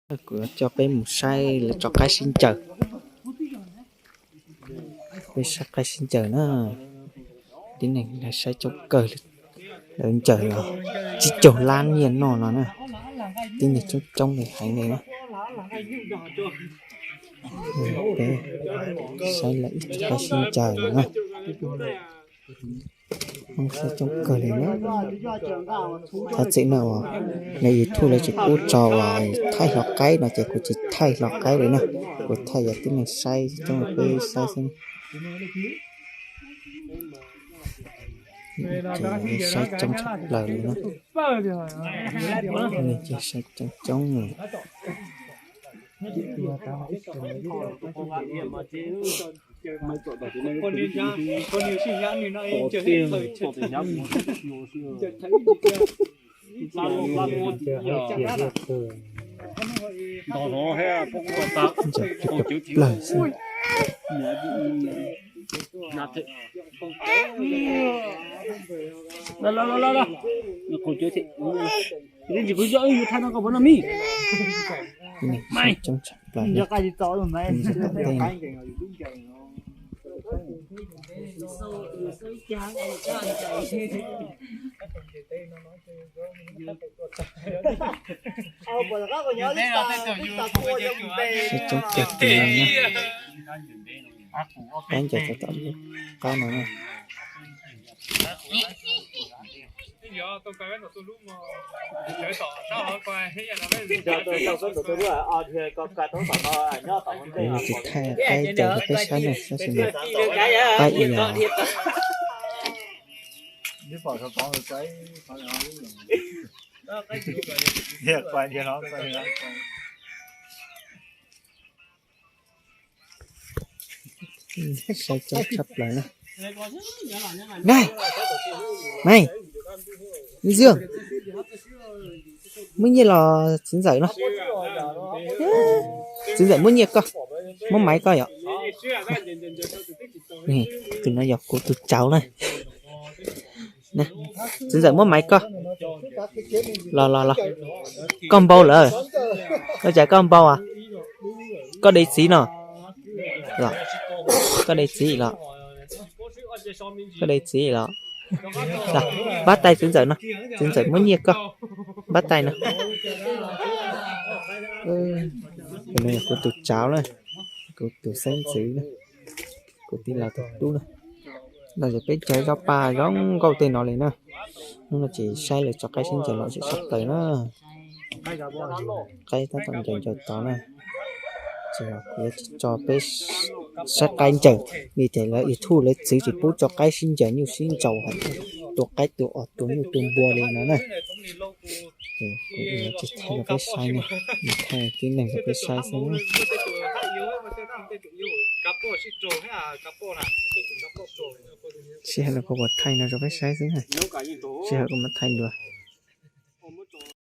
Kuv coj peb mus saib lawv tso qaib sib ncaws. Peb saib qaib sib ncaws na. Tib neeg saib coob kawg li, lawv ncaws los tsib caug lab nyiaj noj no na. Tib neeg coob coob li heev li na. Peb saib lawv ib tso qaib sib ncaws no na. Hmoob saib coob kawg li na. Thov txim na uas lawv YouTube lawv tsis pub tso uas thaij hlo qaib no ces kuv tsis thaij hlo qaib li na. Kuv thaij yog tib neeg saib coob, peb saib xwb. Ces saib coob tshaj plaws li na. Ces saib coob coob li. Ncaws plawg xwb. Coob tshaj plaws li. Tom tej no. Saib coob kawg li na. Qaib ncaws tau tom qab no na. Tsis thaij qaib ncaws rau peb saib na, tab sis mas qaib ib yam. Saib coob tshaj plaws na. Nai, Maiv, Ntxwg, muab nyiaj los txiv ntxawm no. Txiv ntxawm muab nyiaj koj, muab maiv koj yom. Tus no yog kuv tus tsauv na. Txiv ntxawm muab maiv koj. Los los los. Koj npau lawm. Ua cas koj npau as? Koj de txiv no. Koj de txiv los. Koj de txiv los. Npab tais txiv ntxawm no. Txiv ntxawm muab nyiaj koj. Npab tais no. Tus no yog kuv tus tsauv na, kuv tus xeeb ntxwv na, kuv tij laug tus tub na. No ces peb caug zoj paj zoo nkauj tej no li na. Hnub no ces saib lawv tso qaib sib ncaws los zem sab plaws na. Qaib tab tom ncaws ncaws tod na. Ces kuv yuav tsis tso peb saib qaib ncaws, vim tias lawv YouTube lawv txwv tsis pub tso qaib sib ncaws nyuj sib ntsaus hais, tua qaib tua os tua nyuj tua npua li no na. Ces kuv yuav tsis thaij rau peb saib na, thaij tib neeg rau peb saib xwb. Sij hawm lawm kuv mam thaij no rau peb saib xwb na. Sij hawm kuv mam thaij dua.